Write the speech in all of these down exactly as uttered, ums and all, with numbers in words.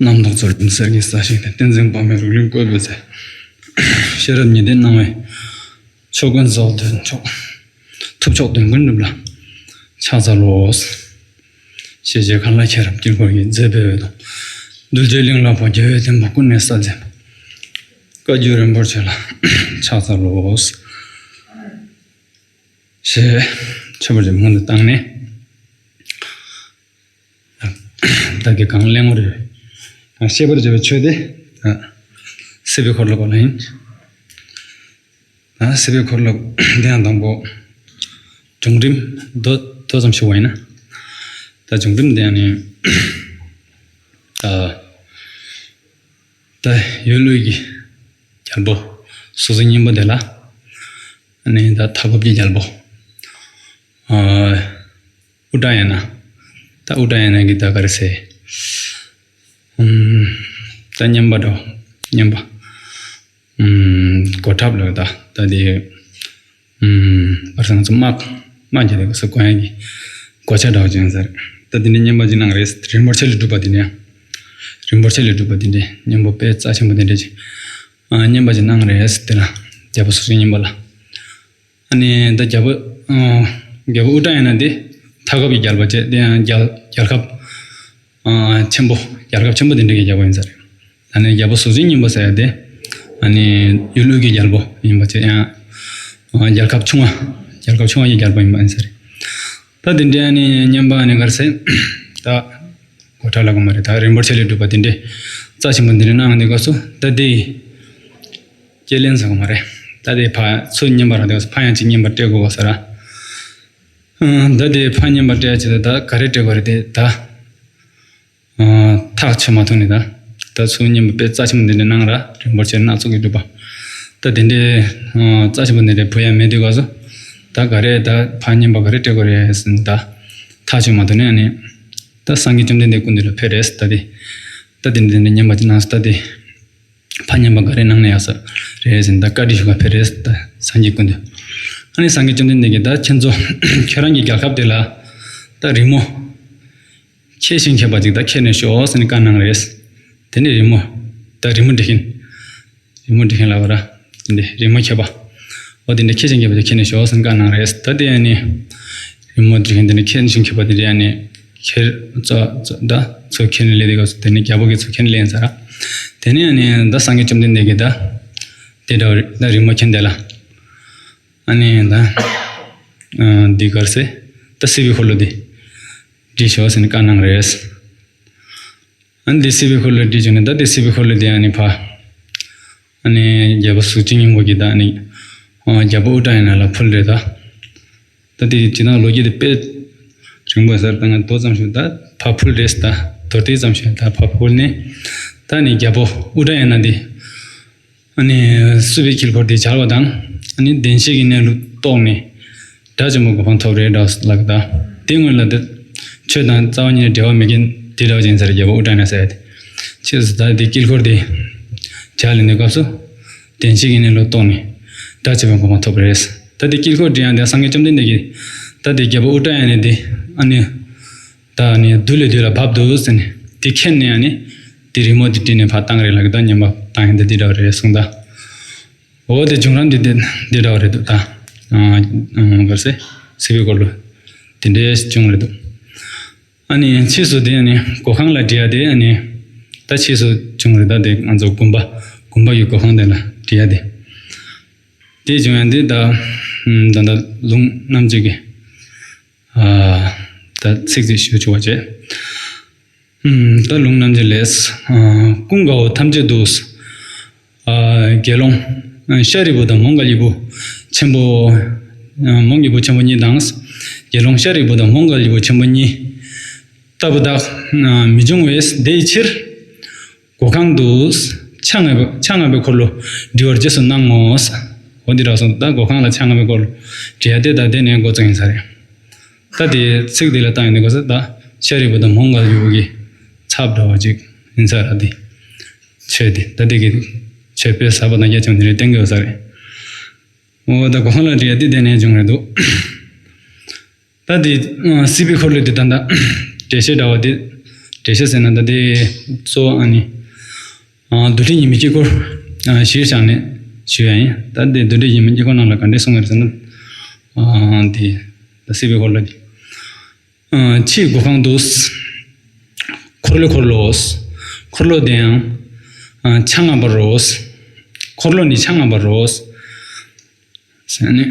རྣམ་རྟོག་ཚོགས་ཀྱི་གསེར་གྱི་ས་ཞིང་དང་། བསྟན་འཛིན་དཔག་མེད་རུ་གླིང་བཀོད་པའི་ཚལ། ཤེས་རབ་ཉི་ཟླའི་སྣང་བས་ཕྱོགས་ཀུན་རྫོགས། དོན་མཆོག་ཐུབ་མཆོག་དོན་ཀུན་འགྲུབ་ལ་ཕྱག་འཚལ་ལོ། ཞེས་བྱས་མཁའ་ལ་མཁྱེན་རབ་དཀྱིལ་འཁོར་གྱི་མཛེས་པའི་འོད་དང་། རྡུལ་གཅིག་གླིང་ལ་འཕོ་རྒྱལ་བའི་བསྟན་པ་ཀུན་ནས་གསལ་མཛད་པ། བཀའ་བརྒྱུད་རིན་པོ་ཆེ་ལ་ཕྱག་འཚལ་ལོ། ཞེས་མཆོད་པ་ཅིག་སྔོན་དུ་བཏང་ནས། བདག་གིས་གང་གླེང་བ་རེད། གང་བཤད་པར་བྱ་བའི་ཆོས་དེ། ད་སྲིད་པའི་འཁོར་ལོ་པ་ལ་ཡིན། ད་སྲིད་པའི་འཁོར་ལོ་དེ་ཡང་དང་པོ། བྱུང་རིམ་མདོ་མདོ་ཙམ་ཞུ་བ་ཡིན་ན། ད་བྱུང་རིམ་དེ་ཡང་ནི། ད་ད་ཡུལ་དབུས་ཀྱི་རྒྱལ་པོ་གཟུགས་ཅན་སྙིང་པོ་དེ་ལ། ཨ་ནི་ད་མཐའ་འཁོབ་ཀྱི་རྒྱལ་པོ། ཨ། ཨུ་ཏྲ་ཡ་ན། ད་ཨུ་ཏྲ་ཡ་ན་གི་ད་ག་རེ་ཟེར། ཨུམ། ད་བསྙེན་པ་འགྲོ། བསྙེན་པ། ཨུམ། གོ་ཁྲབ་ལ་ད་ད་དེ། ཨུམ། བར་སང་ཚོ་དམག་དམག་རྒྱག་དེ་ག་ས་གོ་ཡ་གི་གོ་ཆ་འདྲ་བ་ཅན་ཟེར། ད་དེ་འདྲའི་བསྙེན་པ་ཅིག་གནང་རེད། རིན་པོ་ཆེ་ལས་གྲུབ་པ་དེ་འདྲའི། རིན་པོ་ཆེ་ལས་གྲུབ་པ་དེ་འདྲའི་བསྙེན་པ་དཔེ་རྩ་ཆེན་པོ་དེ་འདྲའི་ཅིག་ཨ། བསྙེན་པ་ཅིག་གནང་རེད་ཟེར་དེ་ལ་རྒྱལ་པོ་གཟུགས་ཅན་སྙིང་པོ་ལ། ཨ་ནི་ད་རྒྱལ་པོ། ཨ། རྒྱལ་པོ་ཨུ་ཏྲ་ཡ་ན་དེ་མཐའ་འཁོབ་ཀྱི་རྒྱལ་པོ་བྱས། དེ་ཡང་རྒྱལ་རྒྱལ་ཁབ། ཨ། ཆེན་པོ། རྒྱལ་ཁབ་ཆེན་པོ་དེ་འདྲ་གི་རྒྱལ་པོ་ཡིན་ས་རེད། ཨ་ནི་རྒྱལ་པོ་གཟུགས་ཅན་སྙིང་པོ་ཟེར་ཡ་དེ། ཨ་ནི་ཡུལ་དབུས་ཀྱི་རྒྱལ་པོ་ཡིན་པ་བྱས། ཡང་། ཨ། རྒྱལ་ཁབ་ཆུང་བ། རྒྱལ་ཁབ་ཆུང་བ་ཡི་རྒྱལ་པོ་ཡིན་པ་ཡིན་ས་རེད། ད་དེ་འདྲའི་ཨ་ནི་བསྙེན་པ་ཨ་ནི་ག་རེ་ཟེར། ད་གོ་ཁྲབ་ལབ་དགོས་མ་རེད། ད་རིན་པོ་ཆེ་ལས་གྲུབ་པ་དེ་འདྲའི་རྩ་ཆེན་པོ་འདི་འདྲ་གནང་དེ་སྐབས་སུ་ད་དེ། སྐྱེས་ལན་ཟེར་གོ་མ་རེད། ད་དེ་ཕ་ཚུར་བསྙེན་པ་རག་དེ་ཕ་ཡང་ཅིག་བསྙེན་པ་སྤྲད་དགོས་གོ་ས་ར། ཨ། ད་དེ་ཕ་བསྙེན་པ་སྤྲད་ཡ་ཅིག་ད་ད་ག་རེ་སྤྲད་དགོས་རེད་དེ་ད། ཨ། ཐག་ཆོད་མ་ཐུབ་ནས་ད། ད་ཚུར་བསྙེན་པ་དཔེ་རྩ་ཆེན་པོ་འདི་འདྲ་གནང་ར། རིན་པོ་ཆེ་སྣ་ཚོགས་ཀྱིས་གྲུབ་པ། ད་དེ་འདྲའི། ཨ། རྩ་ཆེན་པོ་འདི་འདྲ་ཕུལ་ཡ་མེད་དུས་སྐབས་སུ། ད་ག་རེ་ད་ཕ་བསྙེན་པ་ག་རེ་སྤྲད་དགོས་རེད་ཟེར་ནས་ད། ཐག་ཆོད་མ་ཐུབ་ནས་ཨ་ནི། ད་སངས་རྒྱས་བཅོམ་ལྡན་འདས་སྐུ་མདུན་ལ་ཕེབས་རེད་ད་དེ། ད་དེ་འདྲ་དེ་འདྲ་བསྙེན་པ་ཅིག་གནང་ས་ད་དེ། ཕ་བསྙེན་པ་ག་རེ་གནང་ན་ཡག་ས་རེད་ཟེར་ནས་ད་བཀའ་འདྲི་ཞུ་ག་ཕེབས་རེད་ད་སངས་རྒྱས་སྐུ་མདུན། ཨ་ནི་སངས་རྒྱས་བཅོམ་ལྡན་འདས་ཀྱིས་ད་ཁྱེད་ཚོ་ཁྱོད་རང་གི་རྒྱལ་ཁབ་དེ་ལ་ད་རི་མོ་མཁས་ཤིང་མཁས་པ་ཅིག་ད་ཁྱེར་ནས་ཤོག་ཟེར་ནས་བཀའ་གནང་རེད། དེ་ནས་རི་མོ། ད་རི་མོ་འབྲི་མཁན། རི་མོ་འབྲི་མཁན་ལབ་པ་ར། དེ་འདྲའི་རི་མོ་མཁས་པ། འོ་དེ་འདྲའི་མཁས་ཤིང་མཁས་པ་ཅིག་ཁྱེར་ནས་ཤོག་ཟེར་ནས་བཀའ་གནང་རེད། ད་དེ་ཨ་ནི། རི་མོ་འབྲི་མཁན་དེ་འདྲའི་མཁས་ཤིང་མཁས་པ་དེ་འདྲའི་ཨ་ནི། ཁྱེར་ཚོ་ཚོ་ད་ཚུར་ཁྱེར་ནས་སླེབས་དུས་སྐབས་སུ་དེ་ནས་རྒྱལ་པོ་གིས་ཚུར་ཁྱེར་ནས་སླེབས་ཡིན་ས་ར། དེ་ནས་ཨ་ནི་ད་སངས་རྒྱས་བཅོམ་ལྡན་འདས་ཀྱིས་ད། དེ་འདྲ་བ་རེད། ད་རི་མོ་མཁན་དེ་ལ། ཨ་ནི་ད། ཨ། འདི་ག་རེ་ཟེར། ད་སྲིད་པའི་འཁོར་ལོ་འདི། འབྲི་ཤོག་ཟེར་ནས་བཀའ་གནང་རེད། ཨ་ནི་འདི་སྲིད་པའི་འཁོར་ལོ་འབྲི་བྱུང་ནས་ད་འདི་སྲིད་པའི་འཁོར་ལོ་འདི་ཨ་ནི་ཕ། ཨ་ནི་རྒྱལ་པོ་གཟུགས་ཅན་སྙིང་པོ་གིས་ད་ཨ་ནི། ཨ། རྒྱལ་པོ་ཨུ་ཏྲ་ཡ་ན་ལ་ཕུལ་རེད་ད། ད་དེ་ཇི་ལྟར་ལོ་རྒྱུས་དེ་དཔེ་རིང་པོ་ཟེར། ད་ང་མདོ་ཙམ་ཞུ། ད་ཕར་ཕུལ་རེད། ད་མདོར་བསྡུས་ཙམ་ཞུ། ད་ཕར་ཕུལ་ནས་ད་ནི་རྒྱལ་པོ་ཨུ་ཏྲ་ཡ་ན་དེ་ཨ་ནི་སྲིད་པའི་དཀྱིལ་འཁོར་དེ་འབྱར་བ་དང་། ཨ་ནི་བདེན་བཞིའི་གནས་ལུགས་རྟོགས་ནས་དགྲ་བཅོམ་པའི་གོ་འཕང་ཐོབ་རེད་ད་ལབ་ཀྱི། ད་དེ་སྔོན་ལ་དེ་ཆོས་དང་རྩ་བ་ཉིད་ནས་འབྲེལ་བ་མེད་མཁན་དེ་འདྲ་བ་ཅིག་ཡིན་ས་རེད། རྒྱལ་པོ་ཨུ་ཏྲ་ཡ་ན་ཟེར་ཡ་དེ། ཕྱིས་སུ་ད་དེ་དཀྱིལ་འཁོར་དེ་འབྱར་ལེན་དུས་སྐབས་སུ་བདེན་བཞིའི་གནས་ལུགས་རྟོགས་ནས་དགྲ་བཅོམ་པའི་གོ་འཕང་ཐོབ་རེད། ད་དེ་དཀྱིལ་འཁོར་འབྲི་ཡ་དེ་སངས་རྒྱས་བཅོམ་ལྡན་འདས་ཀྱིས་ད་དེ་རྒྱལ་པོ་ཨུ་ཏྲ་ཡ་ན་དེ་ཨ་ནི། ད་ཨ་ནི་བདུད་ལས་བདུད་ལ་བབས་འདུག་ཟེར་ནས་དེ་མཁྱེན་ནས་ཨ་ནི་དེ་རི་མོ་དེ་བྲིས་ནས་ཕར་བཏང་རེད་ལབ་ཀྱི། ད་བསྙེན་པ་བཏང་ཡ་དེ་འདི་འདྲ་བ་རེད་གསུངས་ད། འོ་དེ་བྱུང་རིམ་འདི་འདི་འདི་འདྲ་བ་རེད་འདུག་ད། ཨ། ཨ། ག་རེ་ཟེར། སྲིད་པའི་འཁོར་ལོ་དེ་འདྲའི་བྱུང་རེད་འདུག། ཨ་ནི་ཕྱིས་སུ་དེ་ཨ་ནི་སྒོ་ཁང་ལ་བྲིས་ཡ་དེ་ཨ་ནི། ད་ཕྱིས་སུ་བྱུང་རེད། ད་དེ་ང་ཚོ་དགོན་པ་དགོན་པ་ཡི་སྒོ་ཁང་དེ་ལ་བྲིས་ཡ་དེ། དེ་བྱུང་ཡ་དེ་ད། ཨ། ད་ད་ལུང་རྣམ་འབྱེད་ཀྱི། ཨ། ད་ཚིག་ཅིག་ཞུ་ཆོག་པ་བྱས། ཨ། ད་ལུང་རྣམ་འབྱེད་ལས། ཨ། ཀུན་དགའ་བོ་ཐམས་ཅད་དུ། ཨ། དགེ་སློང་ཤཱ་རིའི་བུ་དང་མོའུ་འགལ་གྱི་བུ་ཆེན་པོ། ཨ། མོའུ་འགལ་གྱི་བུ་ཆེན་པོ་གཉིས་དང་། དགེ་སློང་ཤཱ་རིའི་བུ་དང་མོའུ་འགལ་གྱི་བུ་ཆེན་པོ་གཉིས་ལྟ་བུ་དག་མི་འབྱུང་བས། དེའི་ཕྱིར་སྒོ་ཁང་དུ་ཕྱག་ལྔ་པའི་ཕྱག་ལྔ་པའི་འཁོར་ལོ་འབྲི་བར་རྗེས་སུ་གནང་ངོ་། འོ་འདི་འདྲ་སོང་། ད་སྒོ་ཁང་ལ་ཕྱག་ལྔ་པའི་འཁོར་ལོ་འབྲི་ཡ་དེ་ད་དེ་ནས་འགོ་བཙུགས་ཡིན་ས་རེད། ད་དེ་ཚིག་དེ་ལ་བཏང་ཡོང་དུས་སྐབས་སུ་ད་ཤཱ་རིའི་བུ་དང་མོའུ་འགལ་གྱི་བུ་གི་ཚབ་འདྲ་བ་ཅིག་ཡིན་ས་རེད། དེ་ཆོས་དེ་ད་དེ་གི་ཆོས་དཔེ་ཟབ་པ་དང་རྒྱ་ཆེན་པོ་དེ་འདྲ་བསྟན་གྱི་ཡོད་ས་རེད། འོ་ད་སྒོ་ཁང་ལ་འབྲི་ཡ་དེ་དེ་ནས་བྱུང་རེད་འདུག། ད་དེ་སྲིད་པའི་འཁོར་ལོ་དེ་ད་ལྟ་འགྲེལ་བཤད་འདྲ་བ་དེ་ འགྲེལ་བཤད་ཟེར་ན་ད་དེ་གཙོ་བོ་ཨ་ནི། ཨ། རྡུལ་ཕྲན་ཉི་མའི་དཀྱིལ་འཁོར། ཨ། གཞིར་བཞག་ནས་ཞུ་ཡ་ཡིན། ད་དེ་རྡུལ་ཕྲན་ཉི་མའི་དཀྱིལ་འཁོར་ནང་ལ་ག་འདྲས་གསུངས་ཡོད་ཟེར་ན། ཨ། དེ་ད་སྲིད་པའི་འཁོར་ལོ་དེ། ཨ། ཕྱིའི་སྒོ་ཁང་དུ། འཁོར་ལོ་འཁོར་ལོ། འཁོར་ལོ་དེ་ཡང་། ཨ། ཆ་ལྔ་པར་རོ། འཁོར་ལོ་ནི་ཆ་ལྔ་པར་རོ། ཟེར་ནས།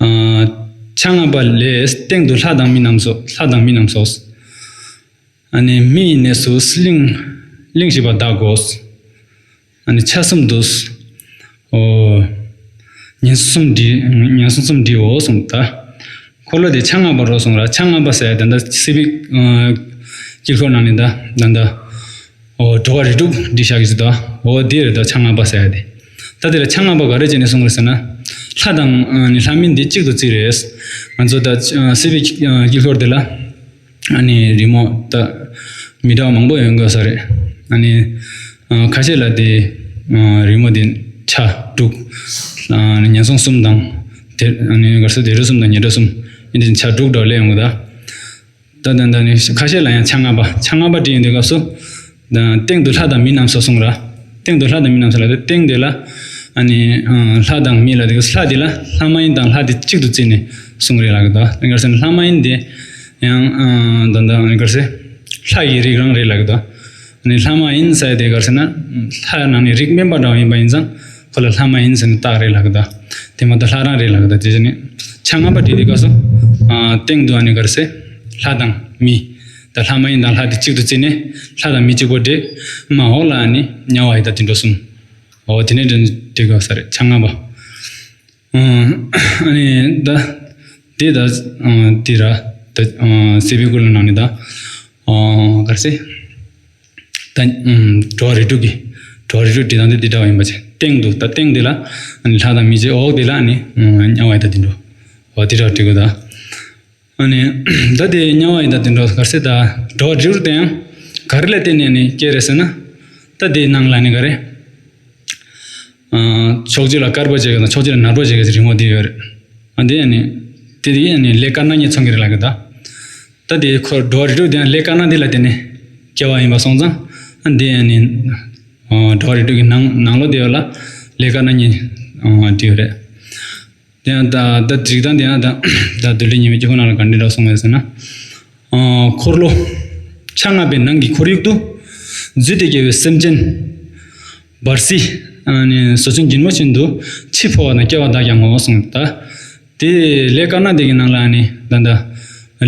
ཨ། ཆ་ལྔ་པ་ལས་སྟེང་དུ་ལྷ་དང་མི་རྣམས་སོ། ལྷ་དང་མི་རྣམས་སོ། ཨ་ནི་མི་ཡི་གནས་སུ་གླིང་། གླིང་བཞི་པ་བདག་གོ། ཨ་ནི་ཆ་གསུམ་དུ། ཨོ། ངན་སོང་གསུམ་འདྲི། ངན་སོང་གསུམ་འདྲིའོ་གསུངས་ད། འཁོར་ལོ་དེ་ཆ་ལྔ་པར་རོ་གསུངས་ར། ཆ་ལྔ་པ་ཟེར་ཡ་ད་ལྟ་སྲིད་པའི། ཨ། དཀྱིལ་འཁོར་ནང་ནས་ད་ད་ལྟ། ཨོ། འགྲོ་བ་རིགས་དྲུག་འདྲི་བཞག་གི་ཟེར་ད། ཨོ་དེ་རེད་ད་ཆ་ལྔ་པ་ཟེར་ཡ་དེ། ད་དེ་ལ་ཆ་ལྔ་པ་ག་རེ་བྱས་ནས་གསུངས་རེད་ཟེར་ན། ལྷ་དང་། ཨ་ནི་ལྷ་མིན་དེ་གཅིག་ཏུ་བརྩིས་རེད། ང་ཚོ་ད། ཨ། སྲིད་པའི་དཀྱིལ་འཁོར་དེ་ལ། ཨ་ནི་རི་མོ་ད་མི་འདྲ་བ་མང་པོ་ཡོང་དགོས་ས་རེད། ཨ་ནི། ཨ། ཁ་ཤས་ལ་དེ། ཨ། རི་མོ་དེ་ཆ་དྲུག། ཨ་ནི་ངན་སོང་གསུམ་དང་། དེ། ཨ་ནི་ག་རེ་ཟེར། བདེ་འགྲོ་གསུམ་དང་ངན་འགྲོ་གསུམ། ཨ་ནི་ཆ་དྲུག་འདྲ་བ་སླེབས་ཡོང་གི་ད། ད་ད་ད་ནི་ཁ་ཤས་ལ་ཡང་ཆ་ལྔ་པ། ཆ་ལྔ་པ་བྲིས་ཡོང་དུས་སྐབས་སུ། ད་སྟེང་དུ་ལྷ་དང་མི་རྣམས་སོ་གསུངས་ར། སྟེང་དུ་ལྷ་དང་མི་རྣམས་སོ་ལ་དེ་སྟེང་དེ་ལ། ཨ་ནི། ཨ། ལྷ་དང་མི་ལ་དེ་ལྷ་དེ་ལ་ལྷ་མ་ཡིན་དང་ལྷ་དེ་གཅིག་ཏུ་བརྩིས་ནས་གསུངས་རེད་ལབ་ཀྱི་འདུག་དེ་ག་རེ་ཟེར་ན་ལྷ་མ་ཡིན་དེ་ཡང་། ཨ། ད་ད་ཨ་ནི་ག་རེ་ཟེར། ལྷ་ཡི་རིགས་རང་རེད་ལབ་ཀྱི་འདུག་ཨ་ནི་ལྷ་མ་ཡིན་ཟེར་དེ་ག་རེ་ཟེར་ན། ལྷ་ནང་ནས་རིགས་དམན་པ་འདྲ་བ་ཡིན་པ་ཡིན་ཙང་། ཁོ་ལ་ལྷ་མ་ཡིན་ཟེར་ནས་བཏགས་རེད་ལབ་ཀྱི་འདུག་དེ་མ་གཏོགས་ལྷ་རང་རེད་ལབ་ཀྱི་འདུག་དེ་བྱས་ནས་ཆ་ལྔ་པ་བྲིས་དུས་སྐབས་སུ། ཨ། སྟེང་དུ་ཨ་ནི་ག་རེ་ཟེར། ལྷ་དང་མི། ད་ལྷ་མ་ཡིན་དང་ལྷ་དེ་གཅིག་ཏུ་བརྩིས་ནས་ལྷ་དང་མི་གཅིག་པོ་བྲིས། མར་འོག་ལ་ཨ་ནི་དམྱལ་བ་ཡི་དྭགས་དུད་འགྲོ་གསུམ། འོ་དེ་ནས་བྲིས་དགོས་ས་རེད་ཆ་ལྔ་པ། ཨ་ནི་ད་དེ་ད། ཨ། དེ་ར། ད། ཨ། སྲིད་པའི་འཁོར་ལོ་ནང་ནས་ད། ཨ། ག་རེ་ཟེར། ད། ཨམ། འགྲོ་བ་རིགས་དྲུག་གི། འགྲོ་བ་རིགས་དྲུག་བྲིས་སྟངས་དེ་འདི་འདྲ་བ་ཡིན་པ་བྱས། སྟེང་དུ། ད་སྟེང་དེ་ལ་ཨ་ནི་ལྷ་དང་མི་བྱས། འོག་དེ་ལ་ཨ་ནི། ཨམ། དམྱལ་བ་ཡི་དྭགས་དུད་འགྲོ། འོ་དེ་འདྲ་བྲིས་དགོས་ད། ཨ་ནི་ད་དེ་དམྱལ་བ་ཡི་དྭགས་དུད་འགྲོ་ག་རེ་ཟེར། ད་འགྲོ་བ་རིགས་དྲུག་དེ་ཡང་ག་རེ་ལ་བརྟེན་ནས་ཨ་ནི་སྐྱེ་རེད་ཟེར་ན། ད་དེའི་ནང་ལ་ཨ་ནི་ག་རེ། ཨ། ཕྱོགས་གཅིག་ལ་དཀར་པོ་བྱེད་མཁན་དང་ཕྱོགས་གཅིག་ལ་ནག་པོ་བྱེད་མཁན་གྱི་རི་མོ་དེ་ཡོད་རེད། ཨ། དེ་ཨ་ནི། དེ་དེ་ཨ་ནི་ལས་དཀར་ནག་གཉིས་མཚོན་གྱི་རེད་ལབ་ཀྱི་འདུག་ད་དེ་ཁོ་འགྲོ་བ་རིགས་དྲུག་དེ་ཡང་ལས་དཀར་ནག་དེ་ལ་བརྟེན་ནས་སྐྱེ་བ་ཡིན་པ་སོང་ཙང་། ཨ། དེ་ཨ་ནི། ཨ། འགྲོ་བ་རིགས་དྲུག་གི་ནང་ནང་ལོགས་དེ་ཡོད་ལ་ལས་དཀར་ནག་གཉིས། ཨ། བྲིས་ཡོད་རེད། དེ་ཡང་ད་ད་སྒྲིག་སྟངས་དེ་ཡང་ད་ད་རྡུལ་ཕྲན་ཉི་མའི་དཀྱིལ་འཁོར་ནང་ལ་ག་འདྲ་འདྲ་གསུངས་ཡོད་ཟེར་ན། ཨ། འཁོར་ལོ་ཆ་ལྔ་པའི་ནང་གི་ཁོར་ཡུག་ཏུ་རྫུས་ཏེ་སྐྱེ་བའི་སེམས་ཅན་འབར་སྲིད། ཨ་ནི་ཟོ་ཆུན་འབྱིན་མོ་བཞིན་དུ་འཆི་འཕོ་བ་དང་སྐྱེ་བ་དག་ཀྱང་ངོ་། གསུངས། ད་དེ་ལས་དཀར་ནག་དེ་གི་ནང་ལ་ཨ་ནི་ད་ད་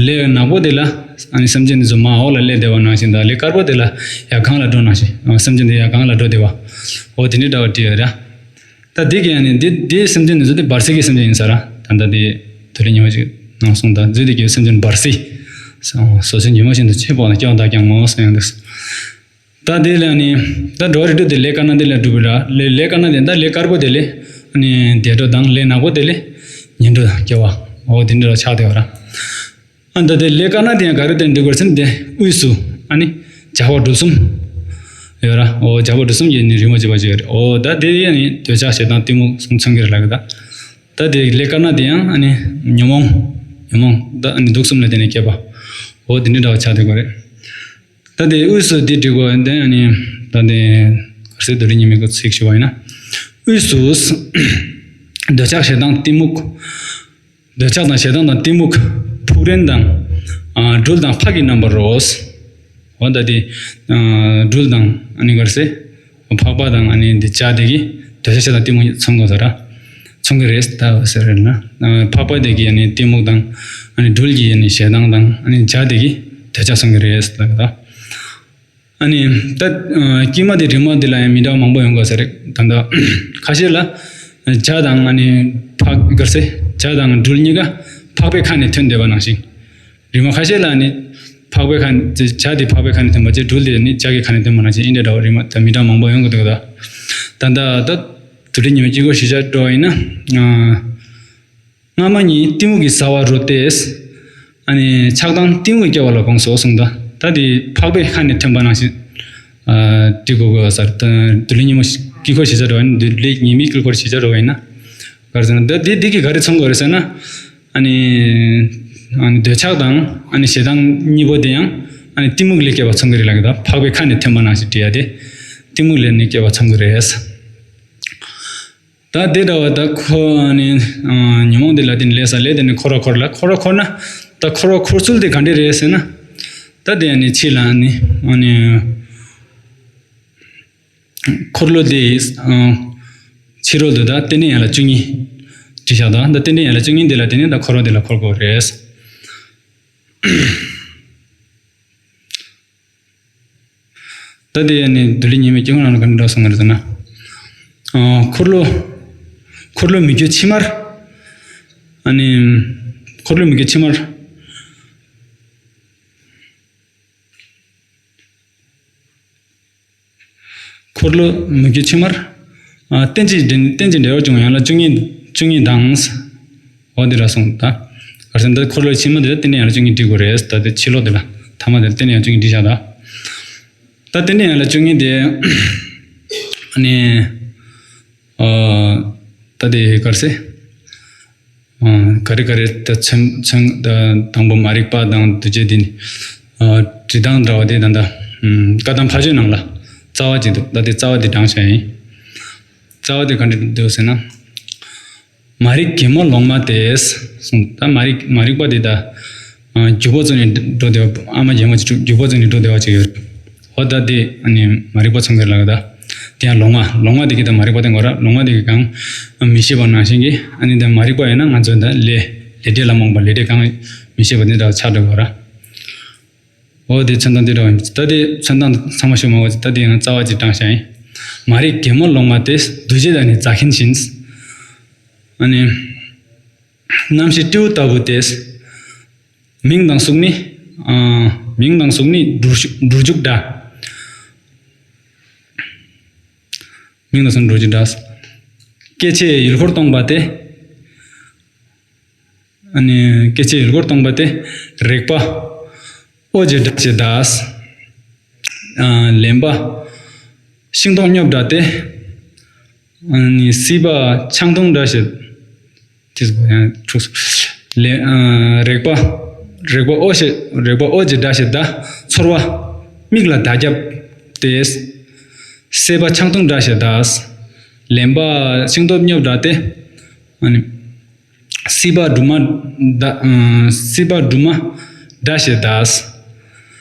ལས་ནག་པོ་དེ་ལ་ཨ་ནི་སེམས་ཅན་དེ་ཚོ་མར་འོག་ལ་སླེབས་བསྡད་པ་ནང་བཞིན། ད་ལས་དཀར་པོ་དེ་ལ་ཡར་གང་ལ་འགྲོ་ནང་བཞིན། ཨ། སེམས་ཅན་དེ་ཡར་གང་ལ་འགྲོ་བསྡད་པ། འོ་དེ་འདྲའི་འདྲ་བ་བྲིས་ཡོད་ར། ད་འདི་གི་ཨ་ནི་འདི་འདིའི་སེམས་ཅན་འདི་ཚོ་དེ་བར་སྲིད་ཀྱི་སེམས་ཅན་ཡིན་ས་ར། ད་ལྟ་དེ་དེ་རིང་ཉི་མ་ཅིག་ནང་གསུངས། ད་རྫུས་ཏེ་སྐྱེ་བའི་སེམས་ཅན་འབར་སྲིད། ཟོ་ཆུན་འབྱིན་མོ་བཞིན་དུ་འཆི་འཕོ་བ་དང་སྐྱེ་བ་དག་ཀྱང་ངོ་། གསུངས་ཡོང་འདུག་ད་དེ་ལ་ཨ་ནི་ད་འགྲོ་བ་རིགས་དྲུག་དེ་ལས་དཀར་ནག་དེ་ལས་གྲུབ་པ་ར། ལས་ལས་དཀར་ནག་དེ། ད་ལས་དཀར་པོ་དེ་ལས་ཨ་ནི་བདེ་འགྲོ་དང་། ལས་ནག་པོ་དེ་ལས་ངན་འགྲོ་དང་སྐྱེ་བ། འོ་དེ་འདྲ་ལ་ཆགས་བསྡད་པ་ར། ཨ། ད་དེ་ལས་དཀར་ནག་དེ་ཡང་ག་རེ་བརྟེན་འགྲིག་པར་ཟེར་ན། དེ་དབུས་སུ་ཨ་ནི་ཇག་པ་གྲུ་གསུམ་ཡོད་ར། འོ་ཇག་པ་གྲུ་གསུམ་གྱི་ནི་རི་མོ་བྱས་པ་ཅིག་ཡོད་རེད། འོ་ད་དེ་ཡང་ནི་འདོད་ཆགས་ཞེ་སྡང་གཏི་མུག་གསུམ་མཚོན་གྱི་རེད་ལབ་ཀྱི་འདུག་ད་དེ་ལས་དཀར་ནག་དེ་ཡང་ཨ་ནི་ཉོན་མོངས། ཉོན་མོངས་ད་ཨ་ནི་དུག་གསུམ་ལ་བརྟེན་ནས་སྐྱེས་པ། འོ་དེ་འདྲ་འདྲ་བ་ཆགས་བསྡད་ཀྱི་རེད། ད་དེ་དབུས་སུ་དེ་འགྲིག་གོ། དེ་ཨ་ནི་ད་དེ་ག་རེ་ཟེར། རྡུལ་ཕྲན་ཉི་མའི་སྐོར་ཚིག་ཞུ་བ་ཡིན་ན། དབུས་སུ་འདོད་ཆགས་ཞེ་སྡང་གཏི་མུག་འདོད་ཆགས་དང་ཞེ་སྡང་དང་གཏི་མུག་ཕུག་རོན་དང་། ཨ། སྦྲུལ་དང་ཕག་གི་རྣམ་པར་རོ། འོ་ད་དེ། ཨ། སྦྲུལ་དང་ཨ་ནི་ག་རེ་ཟེར། ཕག་པ་དང་ཨ་ནི་འདི་བྱ་དེ་གིས་འདོད་ཆགས་ཞེ་སྡང་གཏི་མུག་མཚོན་དགོས་ས་ར། མཚོན་གྱི་རེད་ད་ཟེར་རེད་ན། ཨ། ཕག་པ་དེ་གིས་ཨ་ནི་གཏི་མུག་དང་། ཨ་ནི་སྦྲུལ་གྱིས་ཨ་ནི་ཞེ་སྡང་དང་། ཨ་ནི་བྱ་དེ་གིས་འདོད་ཆགས་མཚོན་གྱི་རེད་ད་ད། ཨ་ནི་ད། ཨ། དཀྱིལ་མ་དེ་རི་མོ་དེ་ལ་ཡང་མི་འདྲ་བ་མང་པོ་ཡོང་གི་ས་རེད། ད་ལྟ་ཁ་ཤས་ལ་བྱ་དང་ཨ་ནི་ཕག་ག་རེ་ཟེར། བྱ་དང་སྦྲུལ་གཉིས་ཀ་ཕག་པའི་ཁ་ནས་ཐོན་བསྡད་པ་ནང་བཞིན། རི་མོ་ཁ་ཤས་ལ་ཨ་ནི་ཕག་པའི་ཁ་ནས། བྱ་དེ་ཕག་པའི་ཁ་ནས་ཐོན་པ་བྱས། སྦྲུལ་དེ་ཨ་ནི་བྱ་གི་ཁ་ནས་ཐོན་པ་ནང་བཞིན། འདི་འདྲ་འདྲ་བ་རི་མོ་ད་མི་འདྲ་མང་པོ་ཡོང་གི་འདུག་ད་ད་ལྟ་ད་རྡུལ་ཕྲན་ཉི་མའི་དཀྱིལ་འཁོར་གཞིར་བཞག་འགྲོ་བ་ཡིན་ན། ཨ། སྔ་མ་ཉིད་གཏི་མུག་གི་ཟ་བ་རོ་སྟེ། ཨ་ནི་ཆགས་སྡང་གཏི་མུག་གི་སྐྱེ་བ་ལ་དགོངས་སོ་གསུངས་ད། ད་དེ་ཕག་པའི་ཁ་ནས་ཐོན་པ་ནང་བཞིན། ཨ། འགྲིག་གོ་གོ་ཟེར། ད་རྡུལ་ཕྲན་ཉི་མ་དཀྱིལ་འཁོར་གཞིར་བཞག་འགྲོ་བ་ཡིན་ན། རྡུལ་ཕྲན་ཉི་མའི་དཀྱིལ་འཁོར་གཞིར་བཞག་འགྲོ་བ་ཡིན་ན། ག་རེ་ཟེར་ན། ད་དེ་དེ་གིས་ག་རེ་མཚོན་གོ་རེད་ཟེར་ན། ཨ་ནི། ཨ་ནི་འདོད་ཆགས་དང་ཨ་ནི་ཞེ་སྡང་གཉིས་པོ་དེ་ཡང་ ཨ་ནི་གཏི་མུག་ལས་སྐྱེས་པ་མཚོན་གྱི་རེད་ལབ་ཀྱི་འདུག་འཕགས་པའི་ཁ་ནས་ཐོན་པ་ནང་བཞིན་བྲིས་ཡ་དེ་གཏི་མུག་ལས་ནི་སྐྱེས་པ་མཚོན་གྱི་རེད། ད་དེ་འདྲ་བ་ད་ཁོ་ཨ་ནི་ཨ་ཉོན་མོངས་དེ་ལ་དེ་ནི་ལས་ས་ལས་དེ་ནི་འཁོར་བ་འཁོར་ལ་འཁོར་བ་འཁོར་ན། ད་འཁོར་བ་འཁོར་ཚུལ་དེ་ག་འདྲ་རེད་ཟེར་ན། ད་དེ་ཨ་ནི་ཕྱི་ལ་ཨ་ནི་ཨ་ནི་འཁོར་ལོ་དེ་ཨ་ཕྱི་རོལ་དུ་ད་རྟེན་འབྲེལ་ཡན་ལག་བཅུ་གཉིས་བྲིས་བཞག་ད་ད་རྟེན་འབྲེལ་ཡན་ལག་བཅུ་གཉིས་དེ་ལ་དེ་ནི་ད་འཁོར་བ་དེ་ལ་འཁོར་དགོས་རེད། ད་དེ་ཡང་ནི་བདུད་ལས་ཉེས་པའི་སྐྱེ་དངོས་རྣམས་ལ་ག་འདྲ་གསུངས་པ་རེད་ཟེར་ན། ཨ་འཁོར་ལོ། འཁོར་ལོ་མི་བསྐྱོད་ཕྱི་མར། ཨ་ནི། འཁོར་ལོ་མི་བསྐྱོད་ཕྱི་མར། འཁོར་ལོ་མི་བསྐྱོད་ཕྱི་མར། ཨ་རྟེན་ཅིང་འབྲེལ་རྟེན་ཅིང་འབྲེལ་བར་འབྱུང་བ་ཡན་ལག་བཅུ་གཉིས་བཅུ་གཉིས་དང་། འོ་དེ་འདྲ་གསུངས་ད། ག་རེ་ཟེར་ན་ད་འཁོར་ལོའི་ཕྱི་མ་དེ་ལ་རྟེན་འབྲེལ་ཡན་ལག་བཅུ་གཉིས་བྲིས་དགོས་རེད། ད་དེ་ཕྱི་ལོགས་དེ་ལ་ཐ་མ་དེ་ལ་རྟེན་འབྲེལ་ཡན་ལག་བཅུ་གཉིས་བྲིས་བཞག་ད། ད་རྟེན་འབྲེལ་ཡན་ལག་བཅུ་གཉིས་དེ། ཨ་ནི། ཨ་ད་དེ་ག་རེ་ཟེར། ཨ་ག་རེ་ག་རེ་ད་མཚོན་མཚོན་ད་དང་པོ་མ་རིག་པ་དང་དུ་བྱེད་དེ་ནི། ཨ་བྲིས་སྟངས་འདྲ་བ་དེ་ད་ད། ཨ་བཀའ་གདམས་ཕ་ཆོས་ནང་ལ་རྩ་བ་ཅིག་འདུག་ད་དེ་རྩ་བ་དེ་བགྲངས་བྱ་ཡིན། རྩ་བ་དེ་ག་འདྲ་འདུག་ཟེར་ན། མ་རིག་གད་མོ་ལོག་མ་སྟེ། གསུངས། ད་མ་རིག་མ་རིག་པ་དེ་ད། ཨ་རྒྱུ་བ་བཙུགས་ནས་འགྲོ་བསྡད་པ་ཨ་མ་རྒན་མོ་ཅིག་རྒྱུ་བ་བཙུགས་ནས་འགྲོ་བསྡད་པ་ཅིག་ཡོད་རེད། འོ་ད་དེ་ཨ་ནི་མ་རིག་པ་མཚོན་གྱི་ལབ་ད། དེ་ཡང་ལོག་མ་ལོག་མ་དེ་གིས་ད་མ་རིག་པ་སྟོན་དགོས་ར། ལོག་མ་དེ་གིས་གང་མི་ཤེས་པ་ནང་བཞིན་གྱི་ཨ་ནི་ད་མ་རིག་པ་ཡིན་ན་ང་ཚོ་ད་ལས་ལས་འབྲས་ལ་རྨོངས་པ་ལས་འབྲས་གང་མི་ཤེས་པ་དེ་འདྲ་ཆགས་འགྲོ་དགོས་ར། འོ་དེ་མཚོན་སྟངས་དེ་འདྲ་བ་ཡིན། ད་དེ་མཚོན་སྟངས་ཚང་མ་ཞུ་མ་དགོས་ད་དེ་ཡང་རྩ་བ་ཅིག་བགྲངས་བཞག་ཡིན། མ་རིག་གད་མོ་ལོག་མ་སྟེ། འདུ་བྱེད་ཨ་ནི་རྫ་མཁན་བཞིན། ཨ་ནི། རྣམ་ཤེས་སྤྲེའུ་ལྟ་བུ་སྟེ། མིང་དང་གཟུགས་ནི། ཨ་མིང་དང་གཟུགས་ནི་འབྲུ་འབྲུ་འཇུག་འདྲ། མིང་དང་གཟུགས་ནི་འབྲུ་འཇུག་འདྲ། སྐྱེ་མཆེད་ཡུལ་འཁོར་སྟོང་པ་སྟེ། ཨ་ནི་སྐྱེ་མཆེད་ཡུལ་འཁོར་སྟོང་པ་སྟེ། རེག་པ་ཨོ་རྒྱན་འདྲ་ཞེས་གདའ། ཨ་ལེན་པ་ཤིང་སྟོང་སྙོབ་འདྲ་སྟེ། ཨ་ནི་སྲིད་པ་ཆང་འཐུང་འདྲ་ཞེས། དེ་ཡང་འཁྲུགས་སོ། ལེ་ཨ་རེག་པ། རེག་པ་ཨོ་ཞེས་རེག་པ་ཨོ་ཞེས་འདྲ་ཞེས་གདའ། ཚོར་བ་མིག་ལ་མདའ་བརྒྱབ་སྟེ། སྲེད་པ་ཆང་འཐུང་འདྲ་ཞེས་གདའ། ལེན་པ་ཤིང་སྟོང་སྙོབ་འདྲ་སྟེ། ཨ་ནི། སྲིད་པ་སྦྲུམ་མ་འདྲ་ཨ་སྲིད་པ་སྦྲུམ་མ་འདྲ་ཞེས་གདའ།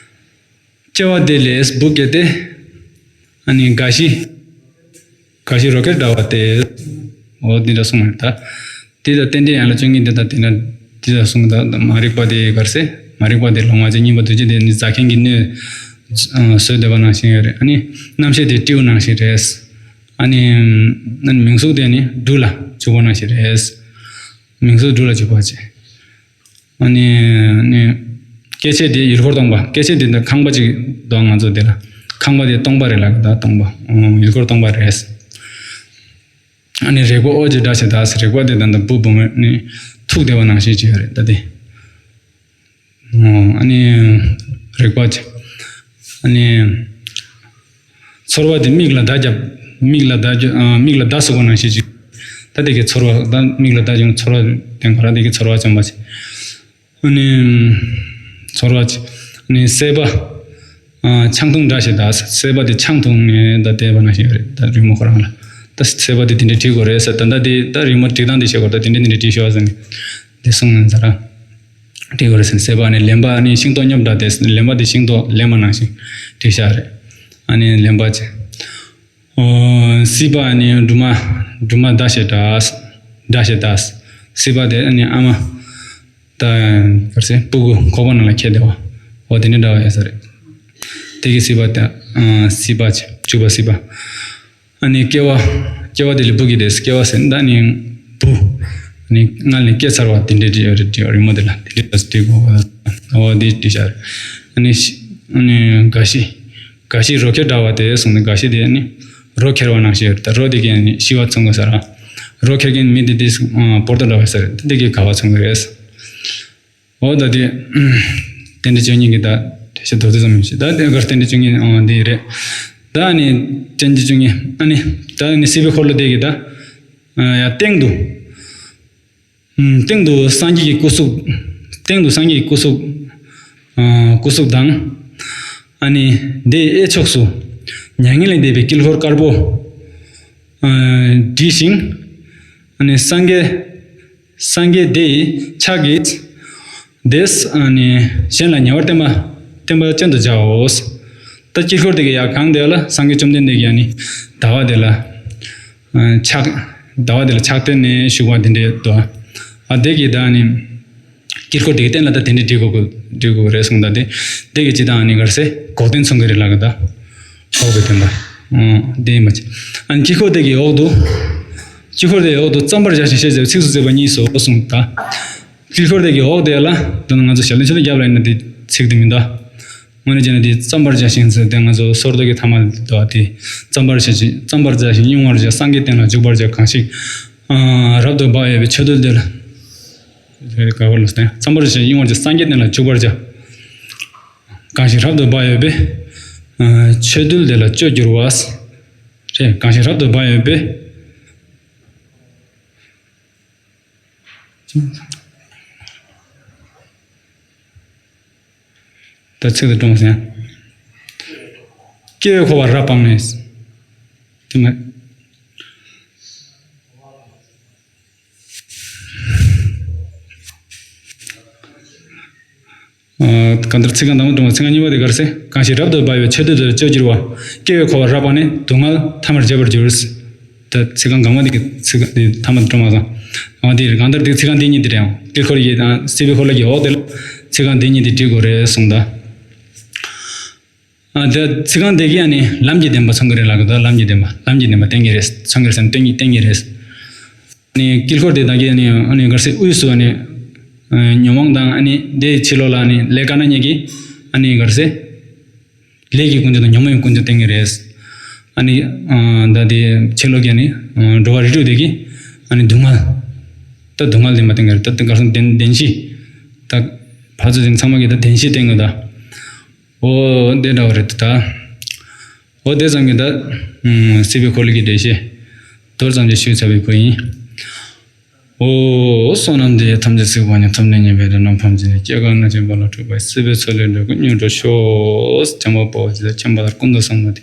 སྐྱེ་བ་དེ་ལས་བུ་སྐྱེས་ཏེ། ཨ་ནི་རྒ་ཤི། རྒ་ཤི་རོ་ཁྱེར་འདྲ་བ་སྟེ། འོ་འདི་འདྲ་གསུངས་པ་རེད་ད། དེ་ལྟར་རྟེན་འབྲེལ་ཡན་ལག་བཅུ་གཉིས་དེ་དང་དེ་འདྲ་འདི་ལྟར་གསུངས་ད། མ་རིག་པ་དེ་ག་རེ་ཟེར། མ་རིག་པ་དེ་ལོག་མ་བྱེད་གཉིས་པ་འདུ་བྱེད་དེ་ནི་རྫ་མཁན་གྱི་སྣོད་བཟོས་བསྡད་པ་ནང་བཞིན་ཡོད་རེད། ཨ་ནི་རྣམ་ཤེས་དེ་སྤྲེའུ་ནང་བཞིན་རེད། ཨ་ནི་ཨ་ནི་མིང་གཟུགས་དེ་ནི་འབྲུ་ལ་འཇུག་པ་ནང་བཞིན་རེད། མིང་གཟུགས་འབྲུ་ལ་འཇུག་པ་བྱེད། ཨ་ནི་ནི། སྐྱེ་མཆེད་དེ་ཡུལ་འཁོར་སྟོང་པ། སྐྱེ་མཆེད་དེ་འདི་ཁང་པ་ཅིག་འདུག་ང་ཚོ་དེ་ལ། ཁང་པ་དེ་སྟོང་པ་རེད་ལབ་ད་སྟོང་པ། ཨོ་ཡུལ་འཁོར་སྟོང་པ་རེད། ཨ་ནི་རེག་པ་ཨོ་ཅེས་འདྲ་ཞིག་གདའ། རེག་པ་དེ་ད་ལྟ་བུ་བུ་མོ་ནི་ཐུག་བསྡད་པ་ནང་བཞིན་ཅིག་ཡོད་རེད་ད་དེ། ཨོ་ཨ་ནི་རེག་པ་ཅིག་ཨ་ནི། ཚོར་བ་དེ་མིག་ལ་མདའ་བརྒྱབ། མིག་ལ་མདའ་རྒྱབ་ཨ་མིག་ལ་མདའ་ཟུག་པ་ནང་བཞིན་ཅིག་ད་དེ་གའི་ཚོར་བ་ད་མིག་ལ་མདའ་རྒྱབ་ན་ཚོར་བ་ལྡན་གོ་ར། དེ་གའི་ཚོར་བ་བྱུང་བ་ཅིག་ཨ་ནི། ཚོར་བ་ཅིག་ཨ་ནི་སྲེད་པ། ཨ་ཆང་འཐུང་འདྲ་ཞིག་གདའ། སྲེད་པ་དེ་ཆང་འཐུང་ནས་ད་བསྡད་པ་ནང་བཞིན་རེད་ད་རི་མོ་ཁོ་རང་ལ། ད་སྲེད་པ་དེ་དེ་འདྲས་བྲིས་དགོས་རེད་ཟེར། ད་ད་དེ་ད་རི་མོ་བྲིས་སྟངས་དེ་བཤད་དགོས་རེད། ད་དེ་འདྲས་དེ་འདྲས་བྲིས་ཤོག་ཟེར་ནས་དེ་གསུངས་ནས་ཟེར་ར། དེ་ག་རེ་ཟེར་ན་སྲེད་པ་ནི་ལེན་པ་ནི་ཤིང་ཏོག་སྙོབ་འདྲ་སྟེ། ལེན་པ་དེ་ཤིང་ཏོག་ལེན་པ་ནང་བཞིན་བྲིས་བཞག་རེད། ཨ་ནི་ལེན་པ་ཅེ། ཨོ་སྲིད་པ་ནི་སྦྲུམ་མ་སྦྲུམ་མ་འདྲ་ཞིག་གདའ། འདྲ་ཞིག་གདའ། སྲིད་པ་དེ་ནི་ཨ་མ་ད་ག་རེ་ཟེར་སྤུ་གུ་ཁོག་པ་ནང་ལ་འཁྱེར་བསྡད་པ། འོ་དེ་ནི་འདྲ་བ་ཡོད་ས་རེད། དེ་གི་སྲིད་པ་དེ་ཨ་སྲིད་པ་ཅེ་བཅུ་པ་སྲིད་པ། ཨ་ནི་སྐྱེ་བ། སྐྱེ་བ་དེ་ལས་བུ་གི་དེ་སྐྱེ་བ་ཟེར་ད་ནི་བུ། ཨ་ནི་མངལ་ནས་སྐྱེས་ཚར་བ་དེ་འདྲས་བྲིས་ཡོད་རེད། བྲིས་ཡོད་རེད་མོ་དེ་ལ་དེ་འདྲས་བྲིས་དགོས། འོ་དེ་བྲིས་བཞག་རེད། ཨ་ནི་ཤི་ཨ་ནི་རྒ་ཤི། རྒ་ཤི་རོ་ཁྱེར་འདྲ་བ་དེ་གསུངས་ནས་རྒ་ཤི་དེ་ཨ་ནི་རོ་ཁྱེར་བ་ནང་བཞིན་ཡོད་རེད། ད་རོ་དེ་གས་ཨ་ནི་ཤི་བ་མཚོན་དགོས་ས་ར། རོ་ཁྱེར་མཁན་མི་དེ་དེ་སྤོར་ཏོ་འདྲ་བ་ས་རེད། དེ་གས་དགའ་བ་མཚོན་གི་རེད། འོ་ད་དེ། རྟེན་འབྲེལ་བཅུ་གཉིས་ཀྱི་ད་དེ་བཤད་མདོར་བསྡུས་ཙམ་ཡིན་ཞིག་ད་དེ་གར་རྟེན་འབྲེལ་བཅུ་གཉིས་འོ་འདི་རེད། ད་ཨ་ནི་རྟེན་འབྲེལ་བཅུ་གཉིས་ཨ་ནི་ད་ཨ་ནི་སྲིད་པའི་འཁོར་ལོ་དེ་གི་ད། ཡ་སྟེང་དུ། སྟེང་དུ་སངས་རྒྱས་ཀྱི་སྐུ་གཟུགས། སྟེང་དུ་སངས་རྒྱས་ཀྱི་སྐུ་གཟུགས། སྐུ་གཟུགས་དང་། ཨ་ནི་དེའི་གཡས་ཕྱོགས་སུ་མྱ་ངན་ལས་འདས་པའི་དཀྱིལ་འཁོར་དཀར་པོ་ཨ་བྲིས་ཤིང་། ཨ་ནི་སངས་རྒྱས་སངས་རྒྱས་དེ་ཡི་ཕྱག་གིས་དེས་ཨ་ནི་གཞན་ལ་ཉེ་བར་བསྟན་པ་བསྟན་པ་ཅན་དུ་བྱའོ། ད་དཀྱིལ་འཁོར་དེ་གི་ཡར་སྒང་དེ་ལ་སངས་རྒྱས་བཅོམ་ལྡན་འདས་ཀྱིས་ཨ་ནི་ཟླ་བ་དེ་ལ་ཨ་ཕྱག་ཟླ་བ་དེ་ལ་ཕྱག་བསྟན་ནས་བཞུགས་པ་དེ་འདྲའི་འདུག་ཨ་དེ་གི་ད་ཨ་ནི་དཀྱིལ་འཁོར་དེ་གི་སྟེང་ལ་ད་དེ་འདྲའི་བྲིས་དགོས་དགོས་བྲིས་དགོས་རེད་གསུངས། ད་དེ་དེ་གི་སྤྱི་དང་ཨ་ནི་གར་སེ་འགོག་བདེན་མཚོན་གྱི་རེད་ལབ་གི། ད་འོག་གི་དོན་དག་ཨང་དེ་ཡིན་པ་ཅི། ཨ་ནི་དཀྱིལ་འཁོར་དེ་གི་འོག་ཏུ་དཀྱིལ་འཁོར་དེའི་འོག་ཏུ་བརྩམ་པར་བྱ་ཞིང་ཞེས་བྱ་བའི་ཚིགས་སུ་བཅད་པ་གཉིས་སོ་གསུངས། ད་དཀྱིལ་འཁོར་དེ་གི་འོག་དེ་ལ་ད་ང་ཚོ་ཞལ་ལུང་ཆེན་པོ་བརྒྱབ་ལ་ཡིན་ན་དེ་ཚིག་དེ་མི་འདུག་དངོས་གནས་བྱས་ན་དེ་བརྩམ་པར་བྱ་ཞིང་ཟེར་དེ་ང་ཚོ་སོར་དོ་གི་ཐ་མ་དེ་བརྩམ་པར་བྱ་ཞིང་བརྩམ་པར་བྱ་ཞིང་དབྱུང་བར་བྱ། སངས་རྒྱས་བསྟན་ལ་འཇུག་པར་བྱ། གང་ཞིག་ཨ་རབ་ཏུ་བག་ཡོད་པའི་ཆོས་རྡུལ་དེ་ལ། ག་བར་ལ་བརྩམ་པར་བྱ་ཞིང་དབྱུང་བར་བྱ། སངས་རྒྱས་བསྟན་ལ་འཇུག་པར་བྱ། གང་ཞིག་རབ་ཏུ་བག་ཡོད་པའི་ཨ་ཆོས་རྡུལ་དེ་ལ་སྤྱོད་འགྱུར་བ། རེད། གང་ཞིག་རབ་ཏུ་བག་ཡོད་པའི། ད་ཚིག་ཏུ་སྒྲོམ་ཟེར། སྐྱེ་བའི་འཁོར་བ་རབ་སྤངས་ནས། དེ་མ། ཨ་གང་ལྟར་ཚིག་རྐང་དང་པོ་སྒྲོམ་ཚིག་རྐང་གཉིས་པ་དེ་གར་སེ། གང་ཞིག་རབ་ཏུ་བག་ཡོད་པའི་ཆོས་རྡུལ་དེ་ལ་སྤྱོད་འགྱུར་བ། སྐྱེ་བའི་འཁོར་བ་རབ་སྤངས་ནས། སྡུག་བསྔལ་ཐ་མར་བྱེད་པར་འགྱུར། ད་ཚིག་རྐང་གང་མ་དེ་གི་ཚིག་དེ་ཐ་མ་སྒྲོམ་ཙང་། འོ་དེ་རེད། གང་ལྟར་དེ་ཚིག་རྐང་དེ་གཉིས་དེ་རེད། ཨང་དཀྱིལ་འཁོར་ཡི་དང་སྲིད་པའི་འཁོར་ལོ་གི་འོག་དེ་ལ་ཚིག་རྐང་དེ་གཉིས་དེ་བྲིས་དགོས་རེད་གསུངས་ད། ཨ་དེ་ཚིག་རྐང་དེ་གིས་ཨ་ནི་ལམ་གྱི་བདེན་པ་མཚོན་གྱི་རེད་ལབ་གི་འདུག་ལམ་གྱི་བདེན་པ་ལམ་གྱི་བདེན་པ་བསྟན་གྱི་རེད། མཚོན་གྱི་རེད་ཟེར་ན་བསྟན་གྱི་བསྟན་གྱི་རེད། ཨ་ནི་དཀྱིལ་འཁོར་དེ་དག་གིས་ཨ་ནི་ཨ་ནི་གར་སེ་དབུས་སུ་ཨ་ནི་ཨ་ཉོན་མོངས་དང་། ཨ་ནི་དེའི་ཕྱི་ལོགས་ལ་ཨ་ནི་ལས་དཀར་ནག་གཉིས་ཀྱིས་ཨ་ནི་གར་སེ་ལས་ཀྱི་ཀུན་འབྱུང་དང་ཉོན་མོངས་ཀྱི་ཀུན་འབྱུང་བསྟན་གྱི་རེད། ཨ་ནི་ཨ་ད་དེ་ཕྱི་ལོགས་ཀྱི་ཨ་ནི་ཨ་འགྲོ་བ་རིགས་དྲུག་དེ་གིས་ཨ་ནི་སྡུག་བསྔལ། ད་སྡུག་བསྔལ་བདེན་པ་བསྟན་གྱི་རེད། ད་དེ་གར་སེ་བདེན་བདེན་བཞི། ད་ཕར་ཚུར་དེ་ཚང་མ་གིས་ད་བདེན་བཞི་བསྟན་གྱི་ད། འོ་དེ་འདྲ་བ་རེད་ད། འོ་དེ་ཙམ་གྱིས་ད་ཨ་སྲིད་པའི་འཁོར་ལོ་གི་འགྲེལ་བཤད་མདོར་ཙམ་ཅིག་ཞུས་ཚར་བའི་བར་ཡིན། འོ་བསོད་ནམས་འདི་ཡིས་ཐམས་ཅད་གཟིགས་པ་ཉིད། ཐོབ་ནས་ཉེས་པའི་དགྲ་རྣམས་ཕམ་བྱས་ནས། སྐྱེ་རྒ་ན་འཆིའི་རྦ་རླབས་འཁྲུགས་པ་ཡི། སྲིད་པའི་མཚོ་ལས་འགྲོ་ཀུན་སྙོམས་འགྲོ་ཤོག་བྱམས་པ་དཔའ་བོས་ཇི་ལྟར་མཁྱེན་པ་ལྟར། ཀུན་ཏུ་བཟང་པོ་སྟེ།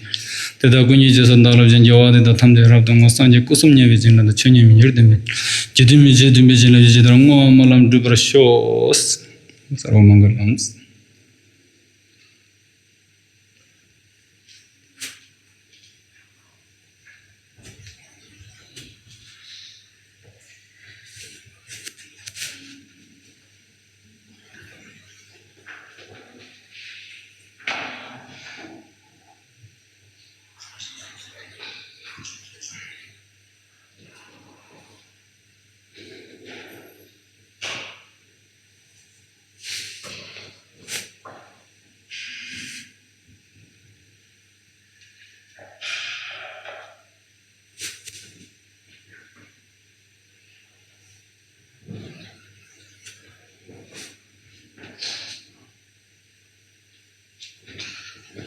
དེ་དག་ཀུན་གྱི་རྗེས་སུ་བདག་སློབ་ཅིང་། དགེ་བ་འདི་དག་ཐམས་ཅད་རབ་ཏུ་བསྔོ། སངས་རྒྱས་སྐུ་གསུམ་བརྙེས་པའི་བྱིན་རླབས་དང་། ཆོས་ཉིད་མི་འགྱུར་བདེན་པའི་རྒྱུད་དུ་མི་འགྱུར་བདེན་པའི་བྱིན་རླབས་ཀྱིས། ཇི་ལྟར་མི་བརྗེད་བདེན་པའི་བྱིན་རླབས་ཀྱིས། ཇི་ལྟར་བསྔོ་བ་སྨོན་ལམ་འགྲུབ་པར་ཤོག་གསར་བ་མང་པོ་ལམ།